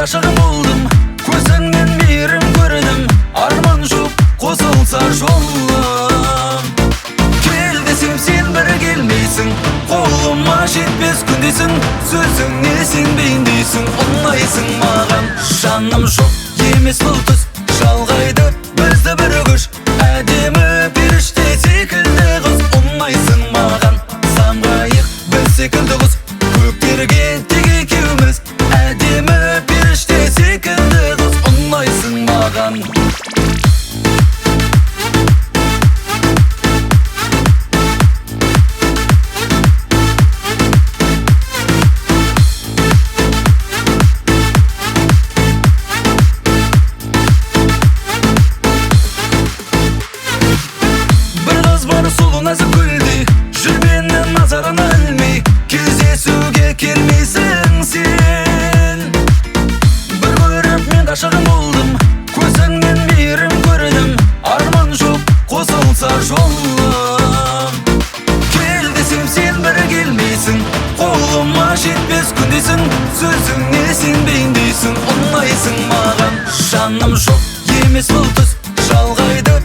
Ғашығың болдым, көзіңнен мейірім көрдім. Арман жоқ қосылса жолым. Кел десем сен бір келмейсің, қолыма жетпес күндесің. Сөзіңе сенбейін дейсің, ұнайсың маған. Жаным жоқ емес бұл түс, жалғайды бізді бір күш. Әдемі періште секілді қыз, ұнайсың маған. Самғайық біз секілді құс, көктерге тек екеуміз. Әдемі періште секілді қыз, ұнайсың маған. Бір қыз бар сұлу нәзік гүлдей, жүр мені назарына ілмей. Кездесуге келмейсің сен. Бір көріп мен ғашығың болдым, көзіңнен мейірім көрдім. Арман жоқ қосылса жолым. Кел десем сен бір келмейсің, қолыма жетпес күндесің. Сөзіңе сенбейін дейсің, ұнайсың маған. Жаным жоқ емес бұл түс, жалғайды